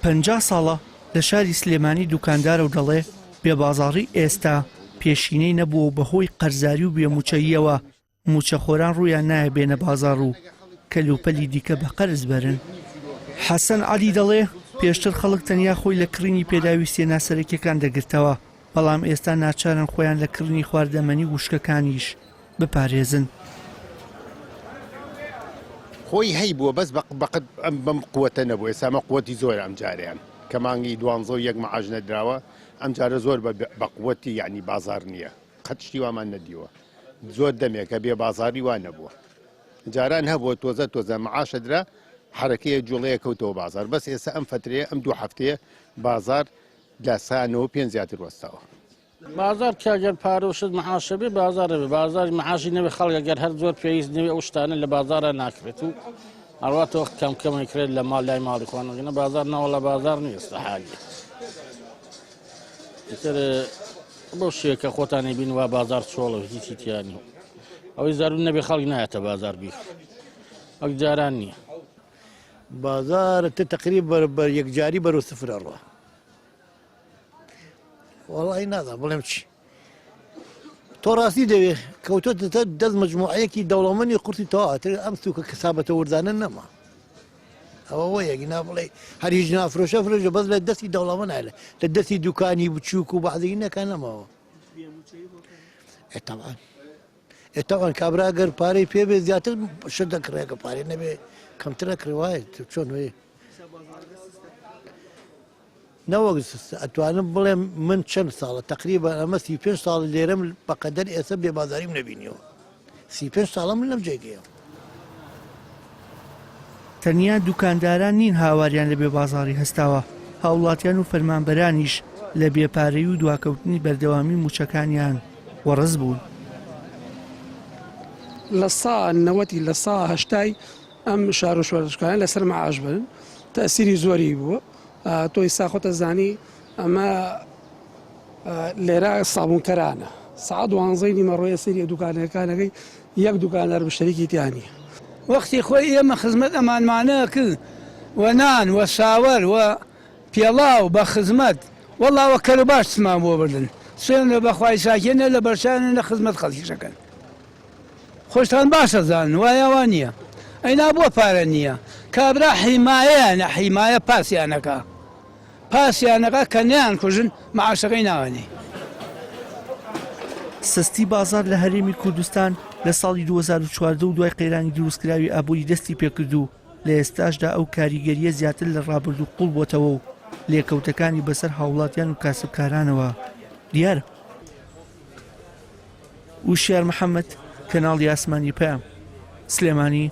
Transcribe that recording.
50 ساڵە لە شاری سلێمانی دوکاندارە و دەڵێ بێبازاڕی ئێستا پێشینەی نەبووە و بەهۆی قەرزاری و بێموچەییەوە مووچەخۆران ڕوویان نایە بێنە بازاڕ و کەلوپەلی دیکە بە قەرز بەرن. حەسەن عەلی دەڵێ، پێشتر خەڵک تەنیا خۆی لە کڕینی پێداویستییە ناسەرەکییەکان دەگرتەوە، بەڵام ئێستا ناچارن خۆیان لە کڕینی خواردەمەنی و وشکەکانیش بپارێزن. خۆی هەیبووە بەس بەقەد ئەم بەم قوەتە نەبوو ئێستا ئەمە قوەتی زۆرە ئەم جارەیان کە مانگی دوانزە و یەک مەعاش نەدراوە ئەم جارە زۆر بە قوەتی یعنی بازار نییە قەت شتی وامان نەدیوە زۆر دەمێکە بێ بازاری وا نەبووە جاران هەبووە تۆزە تۆزە معاشە درا حرەکەیە جوڵەیە کەوتەوە بازار بەس ئێستا ئەم فترەیە ئەم دوو هەفتەیە بازار لە سا 95 زیاتر وەستاوە. بازار کە گەر پارە و شت معاشە بێ بازار بێ بازاری معاشی نەبێ خەڵک گەر هەر زۆر پێویست نەبێ ئەو شتانە لە بازارە ناکرێت و ئەڕاتەوە کەم کەم کرێت لە ماڵ لای ماڵی خۆنەگەنە بازار ناوەڵە بازار نییە ئێستا حالی ئیتر بەو شێوە کە خۆتان ئەیبین وا بازاڕ چۆڵە و هیچی تیا نییە ئەوەی زەرور نەبێ خەڵک نایەتە بازاڕ بیر وەک جاران نییە. بازار تە تقریب بەر بەر یەکجاری بەرەو سفر ئەڕوا وەڵی نازانم بڵێم چی تۆ ڕاستی دەوێ کەوتۆتە دەست مجموعەیەکی دەوڵەمەنی قورسی تەواوە ئەم سوکە کەسابەتە وردانە نەما ئەوە وەیە گینا بڵێ هەر هیچ نافرۆشە فرۆشە بەس لە دەستی دەوڵەمەنە لە لە دەستی دوکانی بچووک و بەعزی نەکە نەماوە ئێ تەبعەن ئێ تەبعەن کابرا گەر پارەی پێ بێ زیاتر شت دەکڕێ کە پارەی نەبێ کەمتر ئەکڕێ وایە چۆن وێ نەوەک ئەتوانم بڵێم من چەند ساڵە تەقریبا ئەمە 35 ساڵ لێرەم بەقەدەر ئێستا بێ بازاریم نەبینیەوە 35 ساڵە من لەم جێگەیەم. تەنیا دوکانداران نین هاواریان لە بێبازاڕی هەستاوە، هاوڵاتیان و فەرمانبەرانیش لە بێپارەیی و دواکەوتنی بەردەوامی مووچەکانیان وەڕس بوون. لە سا نەوەتی لە سا هەشتای ئەم شار و شارۆچکانە لەسەر مەعاش بن تەئسیری زۆری بووە تۆ ئیستا خۆتە زانی ئەمە لێرە سابوونکەرانە سەعات دوانزەی نیمەڕۆیە سەیری دوکانەکانەکەی یەک دوکاندار مشتەریکی تیا نییە. وەختی خۆی ئێمە خزمەت ئەمانمانە کرد و نان و ساوەر و پێڵاو بە خزمەت وەڵا وە کەر و باش چمان بۆ بردن سوێندە بە خوای ساکیە نە لە بەرچاویان نە خزمەت خەڵکیش ئەکەن. خۆشتان باش ئەزانن وایە وا نییە ئەینا بۆ پارە نییە کابرا حیمایەیانە حیمایە پاسیان ئەکا پاسیان ئەکا کە نەیان کوژن معاشەکەی ناوەنێ. سستی بازاڕ لە هەرێمی کوردستان لە ساڵی 2014 و دوای قەیرانی دروستکراوی ئابووری دەستی پێکرد و لە ئێستاشدا ئەو کاریگەرییە زیاتر لە ڕابردوو قووڵ بۆتەوە و لێکەوتەکانی بەسەر هاوڵاتیان و کاسبکارانەوە دیارە. وشیار محەمەد، کەناڵی ئاسمانی پەیام، سلێمانی.